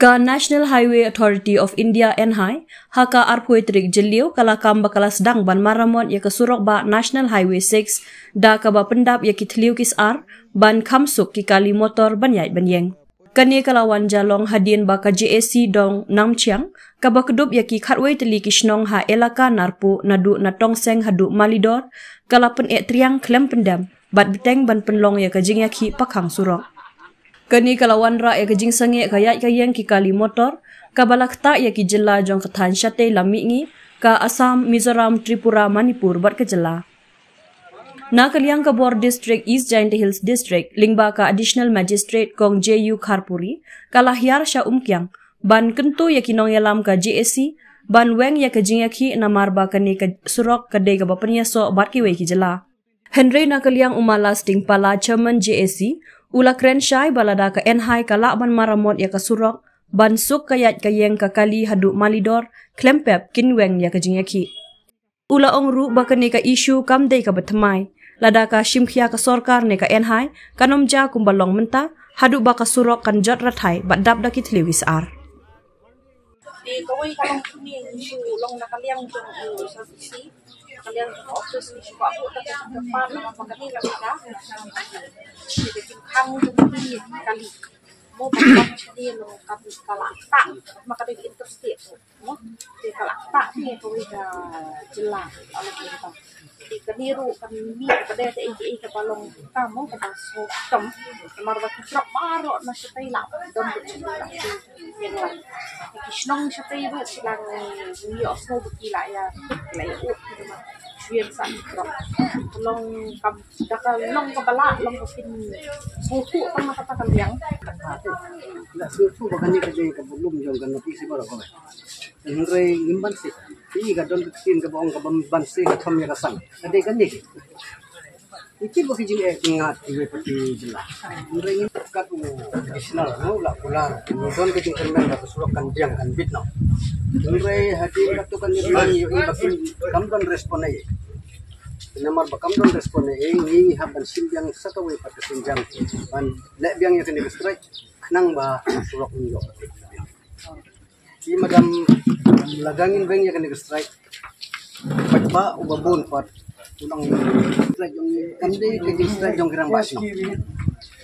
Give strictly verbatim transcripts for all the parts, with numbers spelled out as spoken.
Ka National Highway Authority of India, N H I, ha ka arphew tarik Jylliew, ka la kam ba ka la sdang ban maramot ïa ka surok bah National Highway six, da kaba pyndap ïa ki thliew ki sar, ban kham suk ki kali motor ban ïaid ban ïeng. Kane ka la wan jia long hadien ba ka J A C Dong Namchiang, kaba kdup ïa ki khatwei tylli ki shnong ha elaka Narpuh naduh na Tongseng haduh Malidor, ka la pyneh triang khlem pyndem, bad bteng ban pynlong ïa ka jingïakhih pakhang surok. Kane ka la wanrah ïa ka jingsangeh ka ïaid ka ïeng ki kali motor, kaba la ktah ïa ki jylla jong ka thaiñ shatei lam mihngi, ka Assam, Mizoram, Tripura, Manipur bad ka jylla. Na ka liang ka bor District East Jaintia Hills District, lyngba ka Additional Magistrate Kong J U Kharpuri, ka la hiar sha Umkiang, ban kyntu ïa ki nongïalam ka J A C, ban weng ïa ka jingïakhih namar ba kane ka surok ka dei kaba pynïasoh bad kiwei ki jylla. Hynrei na ka liang u Ma Lasting Pala, Chairman J A C, u la kren shai ba lada ka N H I ka lah ban maramot ïa ka surok, ban suk ka ïaid ka ïeng ka kali haduh Malidor, khlem pep kin weng ïa ka jingïakhih. U la ong ruh ba kane ka issue kam dei kaba thymmai. Lada ka shim khia ka sorkar ne ka N H I, kan ym jia kumba long mynta, haduh ba ka surok kan jot rathai, bad dap da ki thliew ki sar. Te kawei ka long kmie issue long na ka liang jong u S R T C, ka liang jong u office ni shu ba buh da ka jingkyrpad namar ba kane ka jaka, ka jingkhang jong ki kali. Mo ba ka jingkhang long ka, ka la ktah, ma ka dei interstate. Mo, te ka la ktah te kawei ka jylla, ka la ktah. Te kane ruh kan mih ka dei te ei te ei kaba long ka mo kaba sngewkam. Namar ba ki trok baroh na shatei la don ba ki la ki ïeng lang. Te ki shnong shatei ruh ki la ngi ïohsngew ba ki la ïa, ki la ïa ud ki ma shuwa sa ki trok. Long kam Da ka long kaba lah, long ka phin sngewthuh tang na kata ka liang. Lah sngewthuh ba kane ka dei ka problem jong ka nongpynïasoh baroh kawei. Hynrei ngim banse. Ïa ka don ka ktien kaba ong kaba banse ka thom ïa ka sang. Ka dei kane. Ïa ki ba ki jingeh ki ngat ki wei parti jylla. Hynrei ngim kat u additional no la kular. Ngi don ka jingkyrmen ba ka surok kan biang kan bit no. Hynrei hadien katto katne ba ngi ïohi ba kin kam don respond ei. Namar ba kam don respond ei, ngi hap ban shim biang sa kawei pat ka sienjam ban leh biang ïa kane ka strike khnang ba surok ngi ïoh. Ki madam, lada ngin weng ïa kane ka strike, paidbah uba bun pat u nang strike jong ngi, kam dei ka jingstrike jong ki rangbah shnong.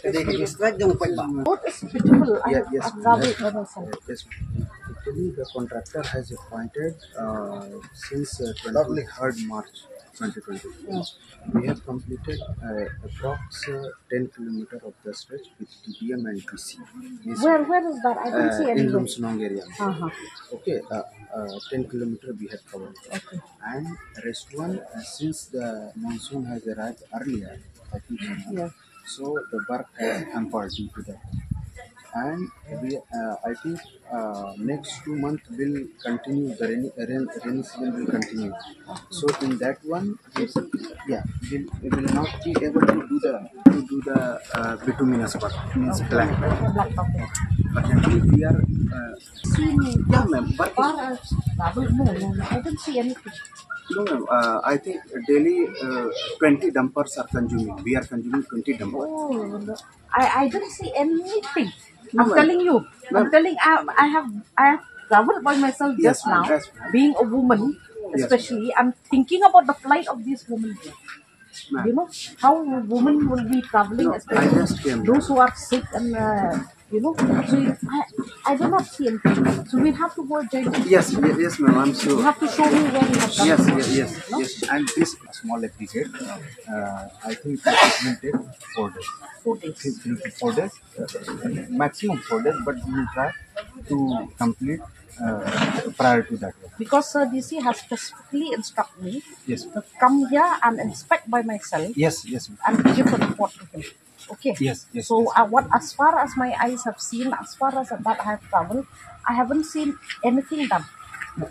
Ka dei ka jingstrike jong paidbah. What is beautiful? I Yes, have yes, unraveled yes. By myself. Yes. Actually, the contractor has appointed uh, since uh, twenty-third March twenty twenty-four. We have completed uh, approx uh, ten kilometer of the stretch with T D M and D C. Yes. Where, where is that? I don't Uh, see any in road. Lumshnong area. Uh-huh. Okay, uh, uh, ten kilometer we have covered. Okay. And rest one, uh, since the monsoon has arrived earlier, I think, uh, Yeah. so the work has hampered due to that. And we, uh, I think uh, next two months will continue, the rainy, rain, rainy season will continue. So in that one, yeah, we will not be able to do the, to do the uh, bituminous work, means black. Black topping. But actually we are, uh, Seen yeah, ma'am, but far as travel, no, no, no, I don't see anything. No, ma'am, uh, I think daily uh, twenty dumpers are consuming. We are consuming twenty dumpers. Oh, no. I, I don't see anything. No, I'm ma'am. Telling you. Ma'am. I'm telling, I, I have, I have traveled by myself Yes, just ma'am. Now. Yes, ma'am. Being a woman, Yes. Especially, I'm thinking about the plight of these women here. Ma'am. You know, how women will be traveling, No, I especially just came. Those who are sick and, uh, you know, so you, I, I do not see anything. So we have to go join. Yes, yes, yes, ma'am, I'm sure. You have to show me where you have come Yes, from. Yes, yes, No? Yes. And this small aggregate, uh, I think it will take four days. Four days. Three, three to four days, uh, maximum four days, but we will try to complete uh, prior to that. Because uh, D C has specifically instructed me Yes. To come here and inspect by myself Yes, yes. And give a report to him. Okay. Yes, yes, So yes. Uh, what, as far as my eyes have seen, as far as that I have traveled, I haven't seen anything done.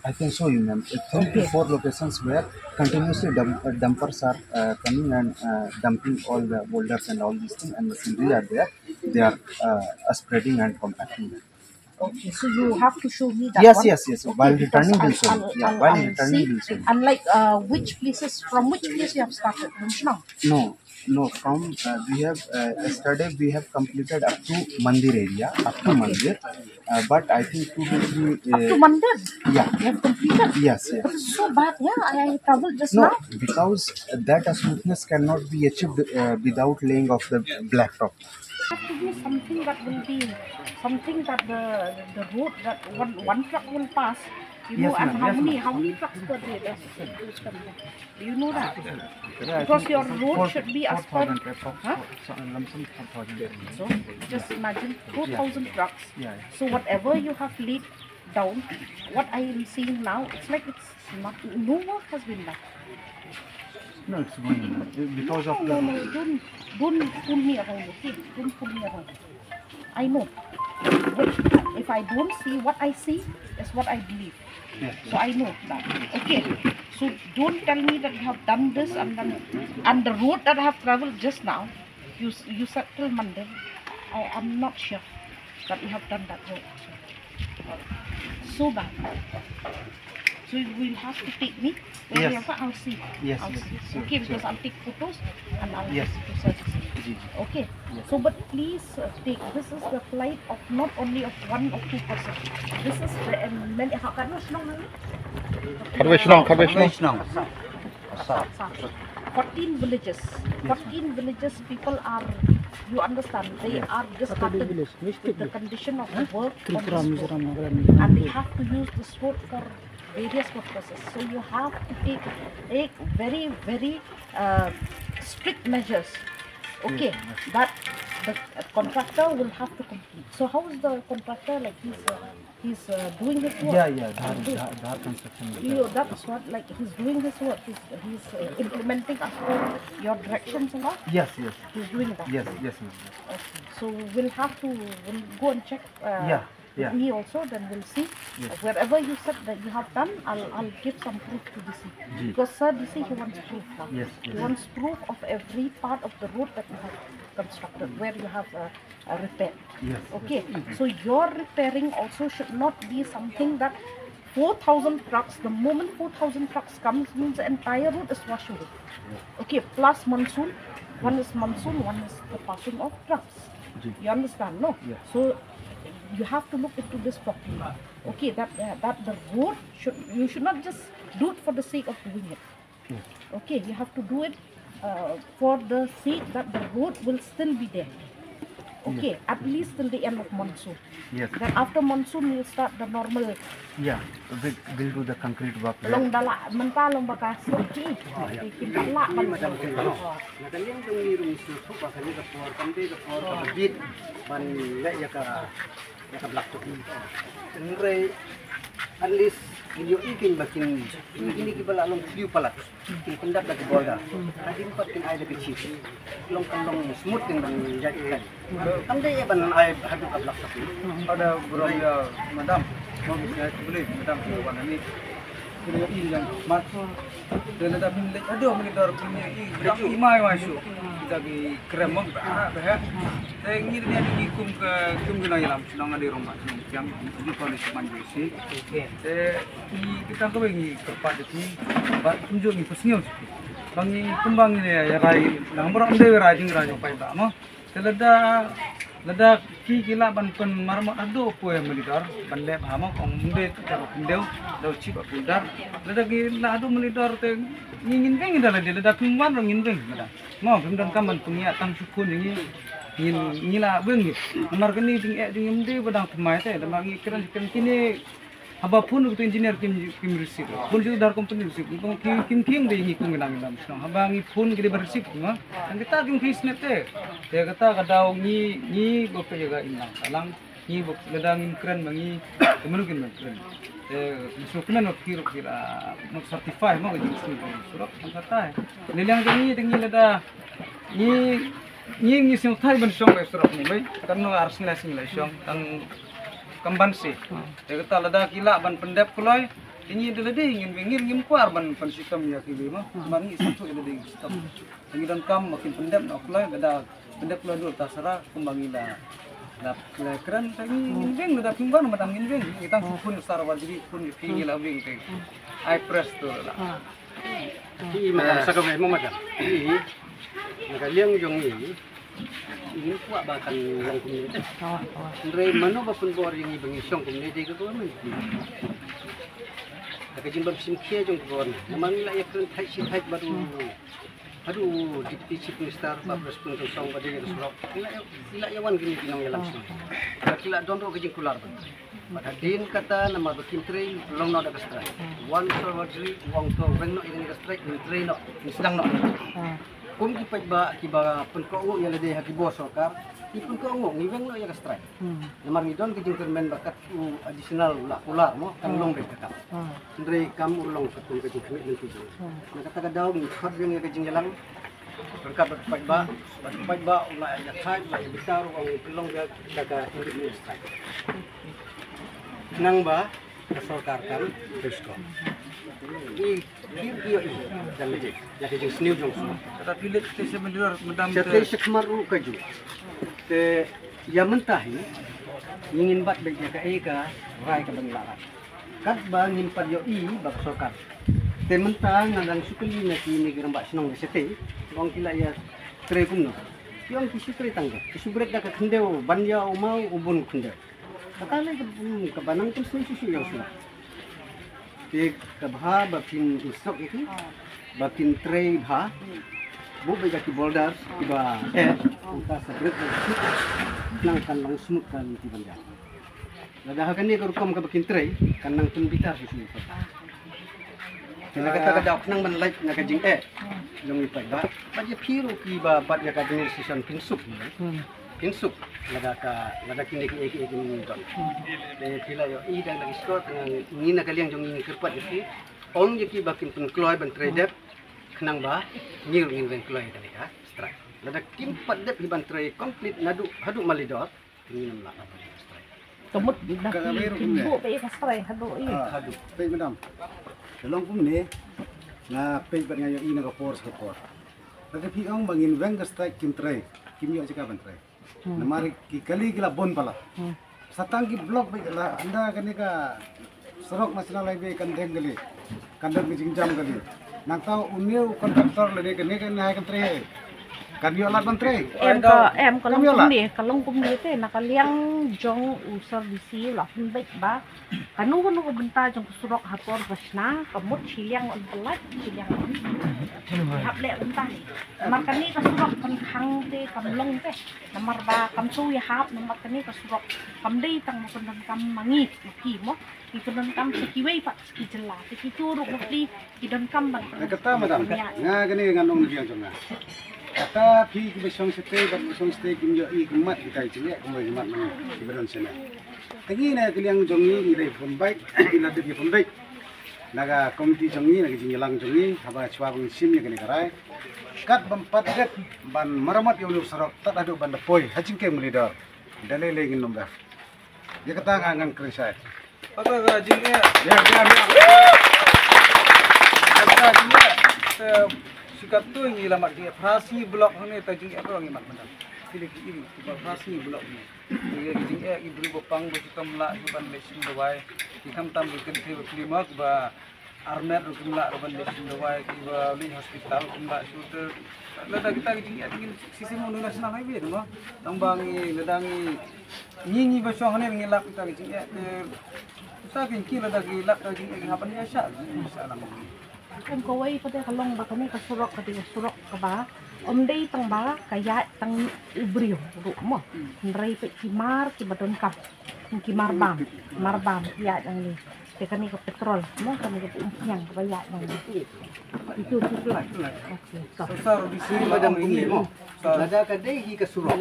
I can show you, ma'am. Uh, Three to Okay. four locations where continuously dump, uh, dumpers are uh, coming and uh, dumping all the boulders and all these things, and machinery are there. They are uh, uh, spreading and compacting. Okay, so you have to show me that. Yes, one. Yes, yes. Okay, while returning, I'll show you. Yeah, I'll, while I'll returning, see. We'll show you. And like, uh, which places, from which place you have started? From Shillong? No, no. From, uh, we have, uh, yesterday we have completed up to Mandir area, up to Mandir. Uh, but I think two to three. Up to, uh, Mandir? Yeah. You have completed? Yes, yes. But it's so bad, yeah. I, I traveled just now. No, because that smoothness cannot be achieved, uh, without laying of the blacktop. Have to do something that will be, something that the, the road that one, one truck will pass, you know, and how many, how many trucks per day does it, do you know that? Yeah, I think your road should be as per, huh? So, just imagine four thousand trucks. Yeah, yeah. So whatever you have laid down, what I am seeing now, it's like it's not, no work has been done. No, it's going on. Because of the, no, no, don't, don't fool me around, okay? Don't fool me around. I know. Wait, if I don't see, what I see is what I believe. Yeah. So I know that. Okay. So don't tell me that you have done this and done, and the road that I have traveled just now, you s-, you said till Mandir. I am not sure that you have done that road. So bad. So you will have to take me. Yes. I'll see. Yes, I'll see. Sure, okay, because I'll take photos and I'll, yes, take photos. Ji, ji. Okay. Yes. So, but please, uh, take, this is the plight of not only of one or two person. This is the, um, many, ha, khatwei shnong na? Khatwei shnong, khatwei shnong. Assam. Assam. Fourteen villages. Yes, ma'am. Fourteen villages people are, you understand, they are disheartened with the condition of the work on this road. And they have to use this road for various purposes. So you have to take, take very, very, uh, strict measures. Okay, that the contractor will have to complete. So how is the contractor, like, he's, uh, he's, uh, doing his work? Yeah, yeah, Dhar, Dhar, Dhar construction. You, that's what, like, he's doing his work. He's, he's, uh, implementing as per your directions and all? Yes, yes. He's doing that? Yes, yes, ma'am. Okay. So we'll have to, we'll go and check, uh, yeah, with me also, then we'll see. Yes. Wherever you said that you have done, I'll, I'll give some proof to D C. Ji. Because Sir D C, he wants proof now. Yes, yes. He wants proof of every part of the road that you have constructed, where you have, uh, uh, repaired. Yes. Okay. So your repairing also should not be something that four thousand trucks, the moment four thousand trucks comes, means the entire road is washed away. Yes. Okay, plus monsoon. One is monsoon, one is the passing of trucks. Ji. You understand, no? Yes. So you have to look into this properly. Okay, that, uh, that the road should, you should not just do it for the sake of doing it. Yes. Okay, you have to do it, uh, for the sake that the road will still be there. Okay, yes, at least till the end of monsoon. Yes. Then after monsoon, we'll start the normal. Yeah, we'll, we'll do the concrete work there. Long da lah mynta long ba ka suk ki. Oh, yeah. Ki, ki lah ban. Madam, na ka liang jong ngi ruh ngi sngewthuh ba kane ka por kam dei ka por kaba bit ban leh ïa ka, ïa ka blacktop. Hynrei at least ngin ïohi kein ba kin, kine, kine kiba la long thliew palat. Kin pyndap da ka border. Hadien pat kin ai da ka chip. Long, kan long smooth kein ban ïaid kein. Kam dei ban ai haduh ka blacktop. Ada burom ïa madam. Mo, bisa boleh madam wan hangne. Kine ïa i yang mat. Te lada phin leit haduh Mawlidor phin ïa i, i mai mai shuh. Kita ki krem mo ba ba ha. Te ngi, ngi kum ka, kum ki nongïalam shnong, nga dei rangbah shnong Kiang, ngi kum ki kong sha man J C. Te ngi, kita kawei ngi kyrpad ïa phi bad kumjuh ngi pynsngew sha phi. Ba ngi kumba ngi ïa rai, nang baroh ym dei rai jingrai jong paidbah mo. Te lada, lada ki, ki lah ban pynmarmot haduh poi Mawlidor ban leh bha mo, ong ym dei ka ruh khyndew da u chief of Mawlidor. Lada ki lah haduh Mawlidor te ngi, ngin beng da lade, lada phim wan ruh ngin beng da. Mo, phim donkam ban pynïaid tang shu khun ïa ngi. Ngin, ngi lah beng ngi. Namar kane jingeh jong ngi ym dei ba dang thymmai te, namar ngi kren, kren kine. Haba phone ruh ki engineer kim, kim receive. Phone sha u Dhar company receive. Kim, kim, kim, kim dei ngi kum ki nongïalam shnong. Haba ngi phone ki dei ban receive mo. Tang kita kim khie snap te. Te kata ka daw ngi, ngi ba peit ïa ka imlang sahlang. Ngi ba lada ngim kren ma ngi, te mano kin ban kren. Te ngi sngewkmen ba phi ruh phi la, ah, certify mo ka jingsngew surok. Tang kata. Kane liang jong ngi te ngi lada ngi, ngi, ngi sngewthuh ban shong ïa surok ni, bai. Katno ar sngi lai sngi lai shong, tang kam banse. Te kata lada ki lah ban pyndep kloi, te ngi da lade ngin, ngin, ngim kwah ban pynshitom ïa kiwei mo. Namar ngi sngewthuh ïa lade ngi shitom. Te ngi donkam ba kin pyndep noh kloi, lada pyndep kloi duh ta sara, kumba ngi la Dap la kren ta ngi ngin beng, dap ngin ban madam ngin beng. Ngi tang phun star wal jadi phun ngi phi ngi la beng te. Ai press tu la. Ki madam sa ka mo madam. Ngi na ka liang jong ngi. Ngi kwah ba kan long kumne te. Hynrei mano ba pynbor ïa ngi ba ngi shong kumne te ka government. Ka jingbym shim khia jong ka government. Namar ngi la ïa kren thait shi thait bad u Haduh Deputy Chief Minister ba press conference jong ba dei ka surok. Ila ila ïa wan kine ki nongïalam shnong. Ba ki la don ruh ka jingkular ba. Bad hadien kata namar ba kim trei long noh da ka strike. Wan surgery wang to weng noh ïa kane ka strike, kim trei noh, kim sdang noh. Kum ki paidbah kiba pynkohnguh ïa lade ha ki bor sorkar, ki pynkohnguh ngi weng noh ïa ka strike. Namar ngi don ka jingkyrmen ba kat u additional u la kular mo kan long beit ka kam. Hynrei kam u long katkum ka jingkhmih lynti jong. Na kata ka daw ngi khot ïa ka jingïalang ryngkat bad paidbah, bad paidbah u la ïa thait, u la ïa bitar, u ong ngi pynlong ïa ka ka independent strike. Khnang ba ka sorkar kan respond. I Ki ïohi da lade ïa ka jingsniew jong u. Kata phi leit te sha Bangalore, madam. Sha te sha khmat ruh ka ju. Te ïa mynta hi ngi ngin bat beit ïa kaei ka rai kaba ngi la rai. Katba ngim pat ïohi ba ka sorkar. Te mynta nga dang shu kylli na kine ki rangbah shnong sha te, ong ki la ïa trei kumno. Ki ong ki shu trei tang ka, ki shu bret da ka khyndew ban ïa u maw u bun khyndew. Kata lei ka, hmm, kaba nang pynsngew shuh shuh ïa u surok. Te ka bha ba phin instruct ïa ki ba phin trei bha. Buh beit ïa ki boulders kiba eh, ka sa bret ba shuh. Nang kan long smooth ka lynti ban jam. Lada ha kane ka rukom kaba kin trei kan nang pynbitar shuh shuh. Te na kata ka daw khnang ban lait na ka jingeh jong ngi paidbah. Bad ïa phi ruh kiba bat ïa ka administration phin suk. Phin suk lada ka, lada kine kiei kiei ki don. Te phi la ïohi da na ki shnong, ngi na ka liang jong ngi ngi kyrpad ïa ki. Ong ïa ki ba kin pynkloi ban trei dep khnang ba ngi ruh ngin weng kloi kane ka strike. Lada kim pat dep hi ban trei complete naduh haduh Malidor. Ka mut da ka ki buh peit ka strike haduh ïa. Haduh. Peit madam. Ka long kumne, nga peit bad nga ïohi na ka por sha ka por. Lada phi ong ba ngin weng ka strike kim trei, kim ïoh jaka ban trei. Namar ki kali ki la bun palat. Sa tang ki block beit la ynda kane ka surok National Highway kan deng kali. Kan don ka jingjam kali. Nangta une u contractor lane kane kane hai kan trei. Kan ïoh lad ban trei. Em ka, em ka long kumne, ka long kumne te na ka liang jong u Sir D C u la pynbeit ba kano kano ka bynta jong ka surok ha por ba shna ka mut shiliang un pyllait shiliang un hap leh bynta. Namar kane ka surok kan khang te kam long te. Namar ba kam shu ïahap namar kane ka surok kam dei tang ba pyndonkam ma ngi ma ki mo. Ki pyndonkam sa kiwei pat ki jylla, te ki tu ruh mutli ki donkam ban. Kata madam, nga kane ngan ong na ka liang jong nga. Kata phi kiba shong shatei bad kiba shong shatei kim ïohi ki mat kita ki jingeh kumba ki mat ngi kiba don shane. Te ngi na ka liang jong ngi ngi dei pynbeit, ngi la dei pynbeit. Na ka komiti jong ngi, na ka jingïalang jong ngi, haba shuwa ba ngi shim ïa kane ka rai. Kat ban pat dep ban maramot ïa une u surok tad haduh ban da poi ha jingkieng Malidor. Da lei lei ngin ym dep. Ïa kata nga ngan kren shai. Kata ka jingeh. Ïa, ïa, ïa. Kata ka jingeh. Te shi katto ngi la mad jingeh. Phra sngi block hangne te jingeh baroh ngi mad mynta. Ki lei ki iri, ki ba phra sngi block hangne. Ïa ki jingeh ki briew ba pang ba ki kam lah ki ban leit shim dawai. Ki khamtam ki kynthei ba pli ma ki ba armet ruh kim lah ruh ban leit shim dawai, ki ba leit hospital kim lah shuh te. Lada kita ki jingeh ki shisien ma u National Highway te ma. Tang ba ngi lada ngi ngi ngi ba shong hangne ngi lap kita ki jingeh te. Kita ki ki lada ki lap kita ki jingeh ki hap ban ïa shah, ïa shah lang. Em kawei pat de ka long ba kane ka surok ka dei ka surok kaba ym dei tang ba ka ïaid tang u briew ruh mo. Hynrei peit ki mar kiba donkam. Ki mar bam, mar bam ki ïaid nangne. Te kane ka petrol mo, kane ka umphniang kaba ïaid nangne. Itu tu tu. Okay, to. Sir, di sini madam ini mo. Lada ka dei hi ka surok.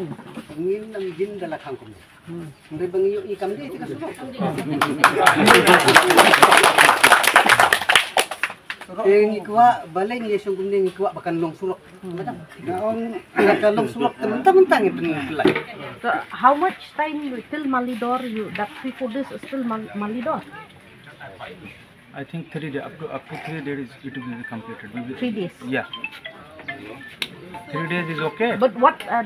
Ngin nam jin da la khang kumne. Hynrei ba ngi ïohi kam dei te ka surok. Te ngi kwah balei ngi ïashong kumne ngi kwah ba kan long surok. Madam, nga ong ka long surok te mynta mynta ngi pynlait. So how much time till Malidor, you, that three four days is still Mal-, Malidor? I think three day, up to, up to three days it will be completed. We will, three days? Yeah. Three days is okay. But what, uh,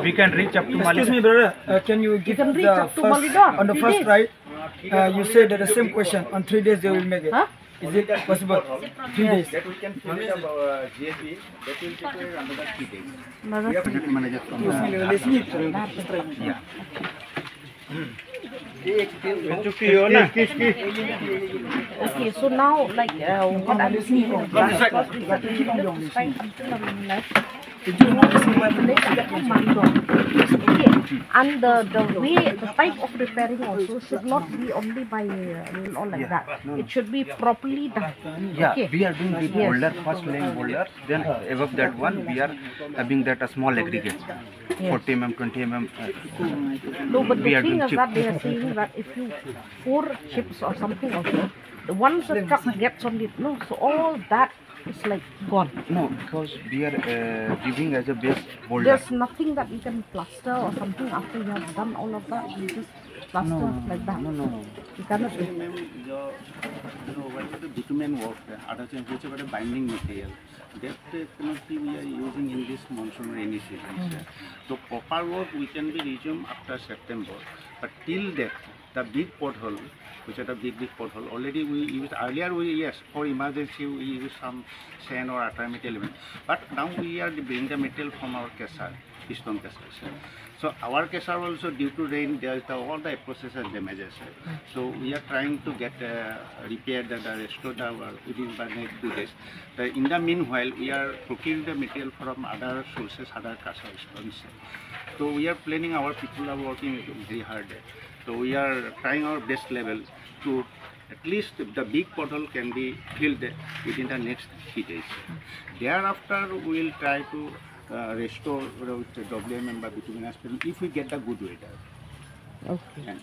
We can reach up to Excuse me, brother. Uh, can you give can reach the up to first, Malida. On the first try? Uh, you said that the same question on three days they will make it. Huh? Is it possible? Three days. That we can finish up our G A P, that will take another three days. Another three days. Excuse me, let me try. Yeah. Okay, so now, like, uh, what I'm seeing is that Okay. And the, the way, the type of repairing also should not be only by, uh, you know, like that. It should be properly done. Yeah, okay. We are doing big boulder, first laying boulder, then above that one, we are having that a small aggregate, forty mm, twenty mm. Uh, no, but the thing is that they are saying that if you pour chips or something also, once the truck gets on it, no, so all that it's like gone. No, because we are uh, giving as a base boulder. There's nothing that you can plaster or something after you have done all of that. You just plaster no, like that. No, no, no. You cannot do. Ma'am, your, you know, what is the bitumen work? Other thing, which is a binding material. That uh, penalty we are using in this monsoon rainy season. Mm. So proper work we can be resumed after September. But till that, the big pothole, which are the big, big pothole, already we use, earlier we, yes, for emergency we use some sand or ultimate element. But now we are bringing the material from our caissar, stone caissar. So our caissar also due to rain, there is the, all the process are damages. So we are trying to get uh, repaired and uh, restored our within the next two days. The, in the meanwhile, we are procuring the material from other sources, other caissar stones. So we are planning, our people are working very hard. So we are trying our best level to at least the big pothole can be filled within the next three days. Thereafter, we will try to uh, restore with the W M M by bituminous film if we get the good weather. Okay. And,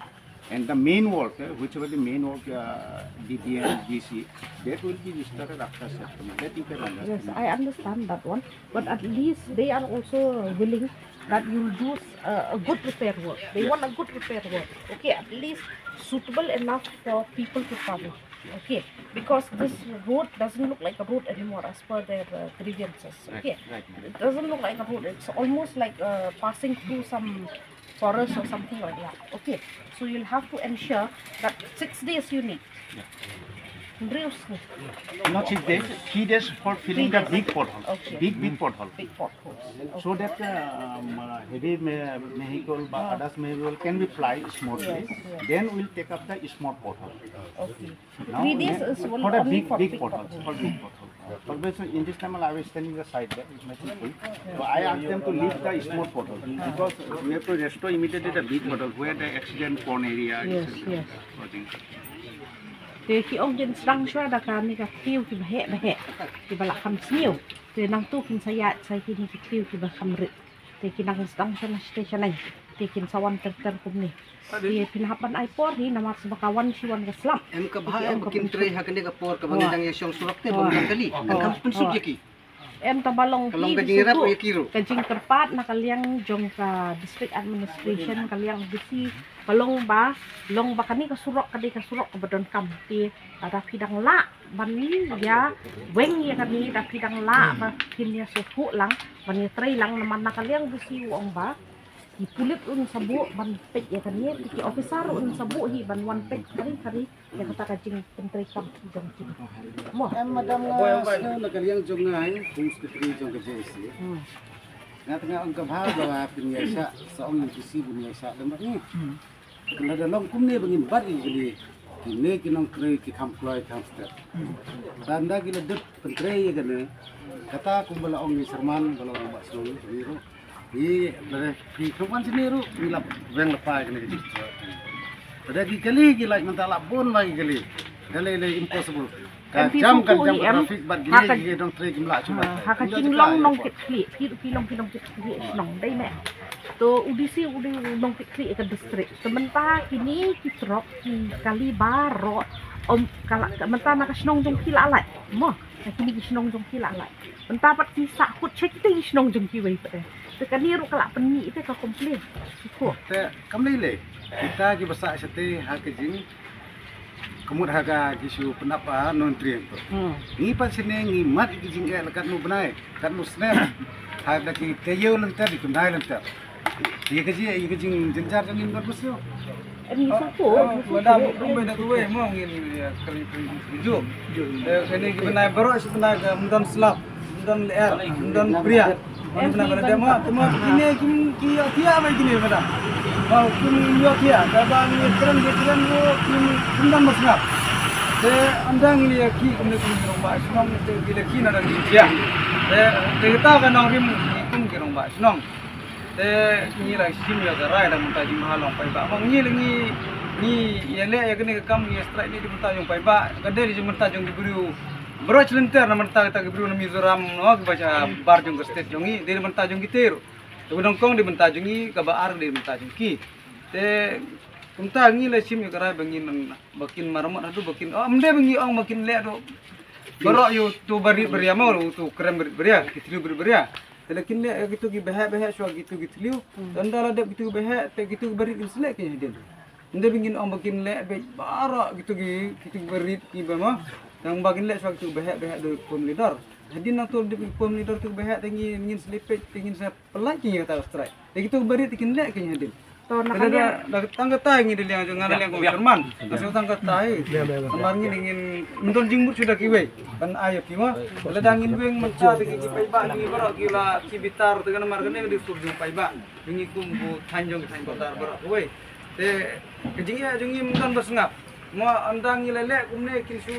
and the main work, uh, whichever the main work, uh, D B M, D C, that will be started after September. That you can understand. Yes, I understand that one. But at least they are also willing that you'll do uh, a good repair work. They want a good repair work. Okay, at least suitable enough for people to travel. Okay, because this road doesn't look like a road anymore as per their uh, grievances. Okay, right, right, ma'am. It doesn't look like a road. It's almost like uh, passing through some forest or something like that. Okay, so you'll have to ensure that six days you need. Yeah. Not six days, three days for filling the big pothole. Okay. Big, big pothole. Big potholes. So that uh, um, uh, heavy vehicle, others vehicle can be fly smoothly. Yes, yes. Then we'll take up the small pothole. Okay. Now, three days is for the big, big potholes. For big potholes. Always in this time I was standing aside there with my people. So I asked them to leave the small pothole because we have to restore immediately the big pothole where the accident prone area is. Yes, yes. Te ki ong kin sdang shuwa da kane ka kiew kiba heh ba heh, kiba la kham sniew. Te nangtu kin sa ïaid sa kine ki kiew kiba kham rit. Te ki nang sdang shuwa na station ai. Te kin sa wan ter ter kumne. Te phin hap ban ai por hi namar sba ka wan shi wan ka slap. Em ka bha em ba kin trei ha kane ka por kaba ngi dang ïa shong surok te ba ngi dang kali. Kan kham pynsuk ïa ki. Em, tang ba long ka jingkyrpad na ka liang jong ka district administration, ka liang D C, ka long ba, long ba kane ka surok ka dei ka surok kaba donkam. Te lada phi dang lah ban ïa weng ïa kane, da phi dang lah ba kin ïa sngewthuh lang ban ïa trei lang, namar na ka liang D C u ong ba ki pulit un sa buh ban peit ïa kane, ki officer un sa buh hi ban wan peit kari kari. Ïa kata ka jingpyntreikam jong ki. Mo. Em madam, nga sngew na ka liang jong nga, eh, Home Secretary jong ka J A C. Hmm. Nga tnga ong ka bha ba phin ïaishah, sa ong ïa ki si bun ïaishah lem bad ngi. Hmm. Lada long kumne ba ngim bat ïa ki, kine ki nongtrei ki kham kloi kham step. Hmm. Tang da ki la dep pyntrei ïa kane. Kata kumba la ong i Sherman, ba la ong ba sngew ni ruh. Ngi, lada phi kham wan shane ruh, ngi la weng lypa ïa kane ka jingstad. Lada ki kali ki lait mynta la bun ba ki kali. Da lei lei impossible. Ka jam, ka jam ka traffic bad ki nongtrei kim lah shuh. Ha ka jinglong nongkitkhlieh, phi ruh phi long phi nongkitkhlieh shnong dei ne. To u D C u dei u nongkitkhlieh ka district. Te mynta kine ki trok ki kali baroh, ym ka la, mynta na ka shnong jong phi la lait. Mo, na kine ki shnong jong phi la lait. Mynta pat ki sah khut sha kita ki shnong jong kiwei pat. Te kane ruh ka la pynmih te ka complain. Shuh. Te kam lei lei. Kita kiba sah shatei ha ka jing, ka mut ha ka ki shu pynap ha nongtrei to. Hmm. Ngi pat shane ngi mad ki jingeh la katno bnai, katno snem. Hai da ki te ïew lynter, ki khyndai lynter. Ïa ka ji, ïa ka jingjynjar jong ngi, Madam Bus ïew. Em, ni satu. Madam, kumba da kawei mo ngin ïa kali kali ju. Eh, kane ki bnai baroh shi bnai ka ym don slap, ym don lyer, ym don pria. Em, bnai baroh da mo, te mo kine kim ki ïa thiah ba kine, Madam. Ba kim ïa thiah, da ba ngi kren, ngi kren mo kim, kim don ba sngap. Te ynda ngi ïa ki kumne kum ki rangbah shnong te ki da ki na da ki thiah. Te, te kita ka nongrim ki kum ki rangbah shnong. Te ngi la shim ïa ka rai da mynta jingbha long paidbah. Mo ngi la ngi, ngi ïa leh ïa kane ka kam ngi ïa strike ne da mynta jong paidbah. Ka dei da jong mynta jong ki briew. Baroh shi lynter na mynta kita ki briew na Mizoram no kiba sha bar jong ka state jong ngi. Dei da mynta jong ki ter. Te ba nyngkong dei da mynta jong ngi, kaba ar dei da mynta jong ki. Te kumta ngi la shim ïa ka rai ba ngin, ba kin maramot haduh ba kin, oh, ym dei ba ngi ong ba kin leh haduh. Baroh ïa uto barit baria mo, uto krem barit baria, ki thliew barit baria. Te la kin leh ïa kito ki baheh baheh shuwa kito ki thliew. Te ynda la dep kito ki baheh, te kito ki barit kin sa leh ki hadien. Ym dei ba ngin ong ba kin leh beit baroh kito ki, kito ki barit kiba mo. Tang ba kin leh shuwa kito ki baheh baheh da ki pom leader. Hadien nangto dep ki pom leader kito ki baheh te ngin, ngin sa leh peit, te ngin sa pynlait ki ïa kata ka strike. Te kito ki barit te kin leh ki hadien. To na ka liang da tang kata ngi da liang jong nga da liang ko chairman. Ka shu tang kata hi. Namar ngi ngin ym don jingmut shuh da kiwei. Ban ai ïa phi mo. Lada ngin weng mynta te ki paidbah ngi baroh ki la ki bitar te ka namar kane ka dei sur jong paidbah. Ngi kum ko thaiñ jong ki thaiñ Pyrthei baroh kawei. Te ka jingeh jong ngi ym don ba sngap. Mo ynda ngi la leh kumne kin shu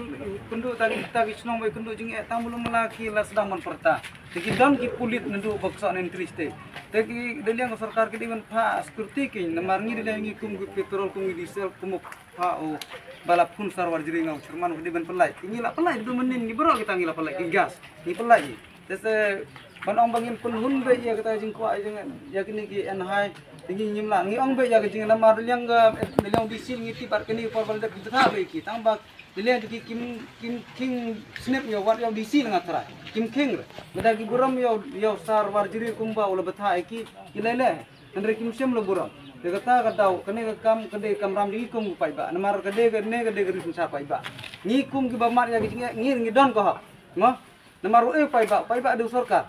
kynduh ta ki, ta ki shnong ba kynduh jingeh tang ba lum la ki la sdang ban pyrta. Te ki don ki pulit naduh ba ksoh ne entry stage. Te ki da liang ka sorkar ki dei ban phah security ki namar ngi da liang ngi kum ki petrol kum ki diesel kum phah u ba la phun sar Warjri nga u chairman ki dei ban pynlait. Te ngi la pynlait du mynnin ngi baroh kita ngi la pynlait ki gas. Ngi pynlait ngi. Te se ban ong ba ngin pynhun beit ïa kata ka jingkwah ïa kine ki N hai. Te ngi ngim lah ngi ong beit ïa ka jing namar da liang ka da liang u D C ngi tip bad kane ka por ba la dep ki btha beit ki tang ba da liang ki kim kim khing snep ïa wat ïa u D C la nga tharai kim khing re. Lada ki burom ïa u ïa u sar Warjri kumba u la btha ïa ki ki lei lei. Hynrei kim shem la burom. Te kata ka daw kane ka kam ka dei ka kamram jong ngi kum ki paidbah namar ka dei kane ka dei ka ri synshar paidbah. Ngi kum kiba mad ïa ka jingeh ngi ngi don ka hok. Mo. Namar u ei u paidbah, u paidbah dei u sorkar.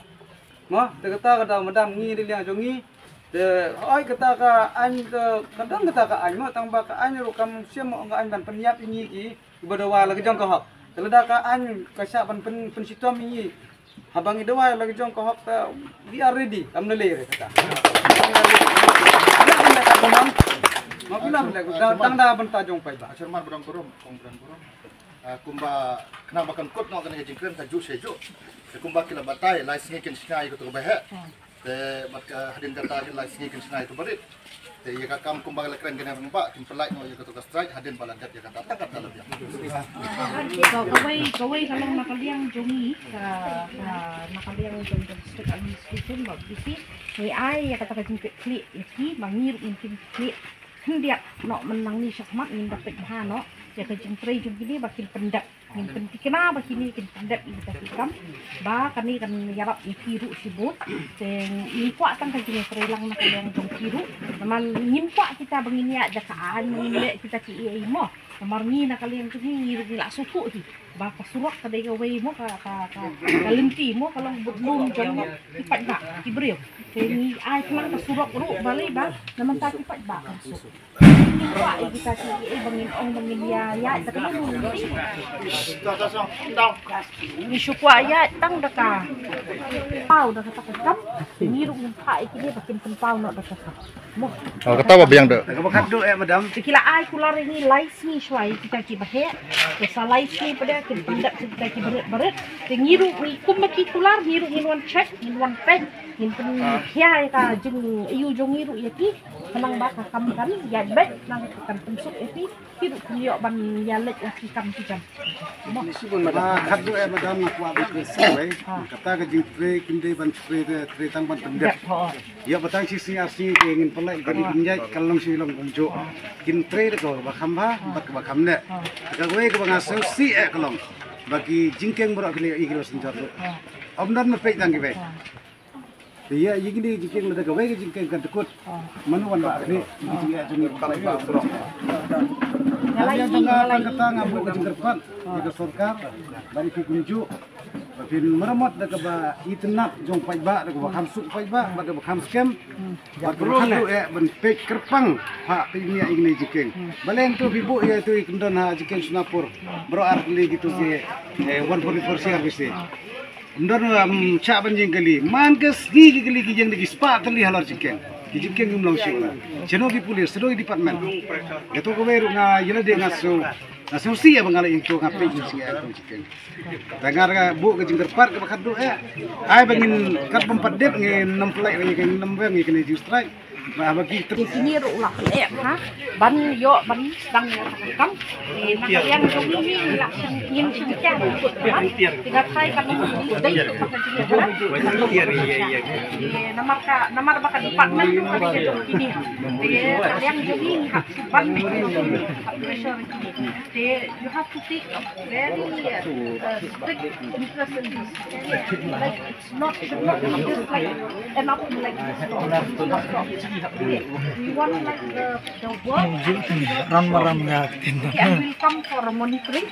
Mo, te kata ka daw madam ngi da liang jong ngi. Te hooid kata ka aiñ ka, ka don kata ka aiñ mo, tang ba ka aiñ ruh kam shym mo ka aiñ ban pynïap ïa ngi ki, kiba dawa la ka jong ka hok. Te lada ka aiñ ka shah ban pyn, pynshitom ïa ngi. Haba ngi dawa la ka jong ka hok te we are ready, kam lei lei re kata. Mo phi lam le, tang da bynta jong u paidbah. Chairman ba don burom, kong ba don burom. Ah, kumba khnang ba kan kut noh kane ka jingkren ka juh sha juh. Te kumba ki la batai, lai sngi kin shna ïa kato ka baheh. Te bad ka hadien kata ki lai sngi kin shna ïa kato barit. Te ïa ka kam kumba la kren kane rangbah, kin pynlait noh ïa kato ka strike, hadien ba la dep ïa kata, tang kata la biang. Ka kawei, kawei ka long na ka liang jong ngi, ka, ka, na ka liang jong ka district administration, ba ki, ngi ai ïa kata ka jingkitkhlieh ïa ki, ba ngi ruh ngin kitkhlieh. Khyndiat noh mynta nangne shakhmat ngin da peit bha noh ïa ka jingtrei jong kine ba kin pyndep. Ngin pynthikna ba kine kin pyndep ïa kita ki kam ba kane kan ïarap ïa ki ruh shibun. Te ngin kwah tang ka jingtrei lang na ka liang jong ki ruh. Namar ngim kwah kita ba ngin ïaid da ka aiñ ngin leh kita ki ei ei mo. Namar ngi na ka liang jong ngi ngi ruh ngi la sngewthuh hi. Ba ka surok ka dei kawei mo ka, ka, ka, ka lynti mo ka long bad lum jong ki paidbah ki briew. Te ngi ai khnang ka surok ruh balei ba na mynta ki paidbah kan suk. Ngi kwah ïa kita ki ei ba ngin ong ba ngin ïa ïa da ka lynti. Ngi shu kwah ïa tang da ka paw da kata ka kam. Ngi ruh ngin phah ïa kine ba kin pynpaw noh da ka kam. Mo. Oh, kata ba biang da. Kaba khatduh eh madam. Te ki la ai kular ïa ngi lai sngi shuwa ïa kita ki baheh. Te sa lai sngi pat de kin pyndep ïa kita ki barit barit. Te ngi ruh ngi kum ba ki kular ngi ruh ngin wan check ngin wan peit ngin pynkhia ïa ka jingaiu jong ngi ruh ïa ki. Khnang ba ka kam kan ïaid beit khnang ka kan pynsuk ïa ki. Ki ruh kin ïoh ban ïaleit ïa ki kam ki jam. Mo. Ah, khatduh eh madam nga kwah ban kren sa kawei. Kata ka jingtrei kim dei ban trei de trei tang ban pyndep. Ïa ba tang shi sngi ar sngi te ngin pynlait ba ngin pynïaid ka long shi long kumjuh. Kin trei da kaba kham bha bad kaba kham neh. Kawei kaba nga sngewsih eh ka long ba ki jingkieng baroh ki la ïohi ki la synshar ruh. Ym don ma peit tang kiwei. Te ïa ïa kine ki jingkieng lada kawei ka jingkieng kan dkut. Mano wan ba khlieh ki jingeh jong ngi. Nga la ïa jong nga tang kata nga buh ka jingkyrpad ïa ka sorkar bad ïa ki kumjuh. Phin maramot da kaba itynnad jong paidbah, da kaba kham suk paidbah, bad da kaba kham skhem. Bad kaba khadduh eh ban peit kyrpang ha peit nia ing ne jingkieng. Balei to phi buh ïa to i kyndon ha jingkieng Sonapur. Bro ar kali gitu ki, eh, one forty-four C R B C. Ym don, um, chah ban jingkylli. Man ka sngi ki kylli ki jing da ki spah tylli halor jingkieng. Ki jingkieng ym long shuh la. Chano ki police, chano ki department. Ïa to kawei ruh nga ïa lade nga shu, nga shu sih ïa ba nga la ïeng to nga peit ïa sih ïa to jingkieng. Te nga ruh buh ka jingkyrpad kaba khadduh eh. Ai ba ngin kat bym pat dep ngin nym pynlait ïa ka, ngin nym weng ïa kane jingstrike. Ba ba ki ter- Kine ruh la pynlait ha. Ban ïoh ban sdang ïa ka kam. Eh, na ka liang jong ngi la ngin shu biang. Te nga try ka nong dei tu ka jingkyrpad. Eh, namar ka, namar ba ka department tu ka dei jong kine. Te ka liang jong ngi ha ban pressure kine. They, you have to take a very, uh, uh, strict interest in this. Like, it's not, should not be just like, end up like this. Okay. We want, like, the, the work. Ram, ram, yeah. Okay, and we'll come for monitoring.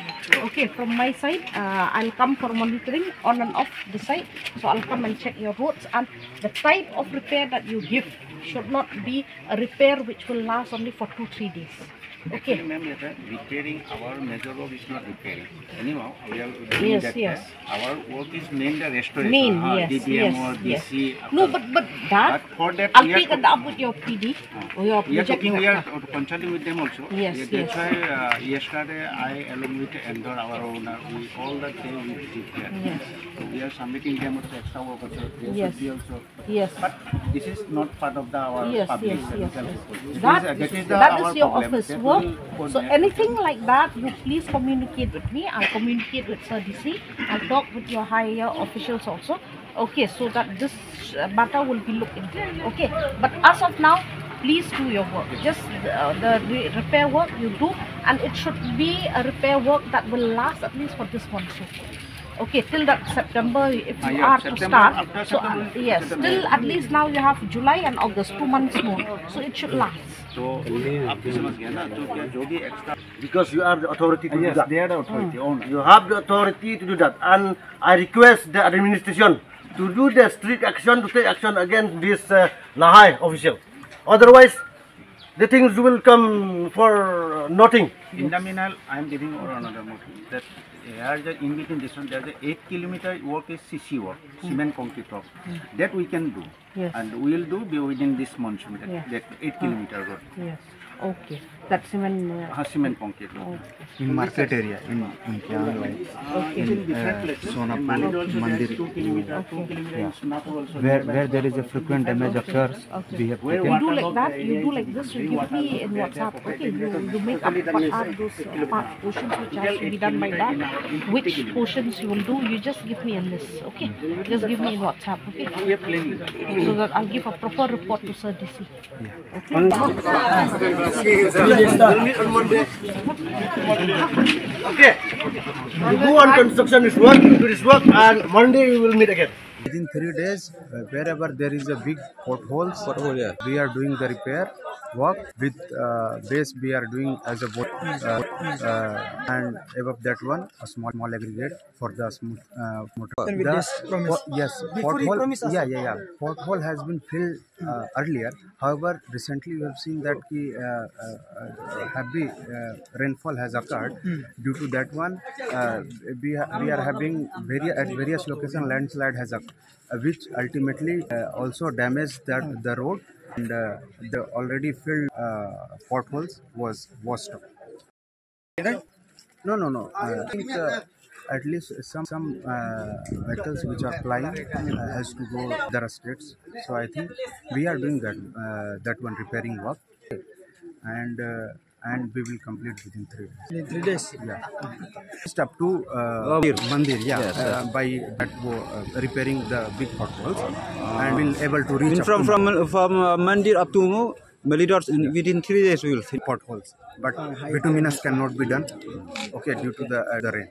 Okay, from my side, uh, I'll come for monitoring on and off the site. So I'll come and check your roads and the type of repair that you give should not be a repair which will last only for two, three days. Okay. Actually, ma'am, repairing, our major work is not repairing. Anyhow, we are doing Yes, that yes. Our work is main the restoration. Main, uh, yes, D B M yes, or yes. D C, No, uh, but, but that, but for that, I'll we are take it up with your P D or your We are project talking, we are director. Consulting with them also. Yes, Yeah, that's yes. why, uh, yesterday I, along with Andor, our owner, we all the day we visit there. Yes. So we are submitting them also extra work also. Yes. They should be also Yes. But this is not part of the, our Yes, public yes, yes, service yes. This That is, uh, that is is the, that our is your problem. office That work. will So connect. anything like that, you please communicate with me. I'll communicate with Sir D C. I'll talk with your higher officials also. Okay, so that this uh, matter will be looked into. Okay, but as of now, please do your work. Just uh, the re- repair work you do, and it should be a repair work that will last at least for this monsoon. Okay, till that September, if Ah, you yeah, are to September, start. after So, September, uh, yes, September. till at least now you have July and August, two months more. So it should last. तो आप भी समझ गए ना, तो क्या जो भी एक्स्ट्रा Because you are the authority to do Yes, that. they are the authority, owner. You have the authority to do that. And I request the administration to do the strict action, to take action against this uh, Lahai official. Otherwise, the things will come for nothing. In the meanwhile, I am giving or another motion that here the in between this one, there is a eight kilometer work is C C work, cement concrete work. That we can do. Yes. And we will do be within this monsoon, that, Yes. that eight kilometer road. Yes. Okay. That's cement. Uh, Ah, cement concrete road. Okay. In market area, in, in Kiang, like, Okay. in, uh, Sonapur, Mandir. Two kilometer, two kilometer in Sonapur also. Where, where there is a frequent damage occurs, Okay. we have You taken do like that, you do like this, you give me in WhatsApp, okay? You, you make up what are those uh, part, portions which has to be done by that, which portions you will do, you just give me a list, okay? Just give me in WhatsApp, okay? So that I'll give a proper report to Sir D C. Okay. You go on construction, this work, do this work, and Monday we will meet again. Within three days, uh, wherever there is a big potholes, Pothole, yeah. we are doing the repair work with uh, base. We are doing as a boat, uh, uh, and above that one, a small, small aggregate for the smooth uh, motor. Then with The this promise. po- yes, Before he pothole. promised us. Yeah, yeah, yeah. Pothole has been filled uh, earlier. However, recently we have seen that ki, uh, uh, uh, heavy uh, rainfall has occurred. Due to that one, uh, we, ha- we are having various at various location landslide has occurred, uh, which ultimately uh, also damaged that the road and uh, the already filled uh, potholes was washed up. No, no, no. I think uh, at least some some uh, vehicles which are plying uh, has to go other states. So I think we are doing that uh, that one repairing work, and uh, and we will complete within three days. In three days. Yeah. Just up to uh, Oh, Mandir, yeah. Yes, uh, yes. By that wo, uh, repairing the big potholes, and we'll able to reach In up from to from from uh, Mandir up to Malidor, in, within three days we will finish. Potholes, but Uh, high bituminous cannot be done. Okay, due to the uh, the rain.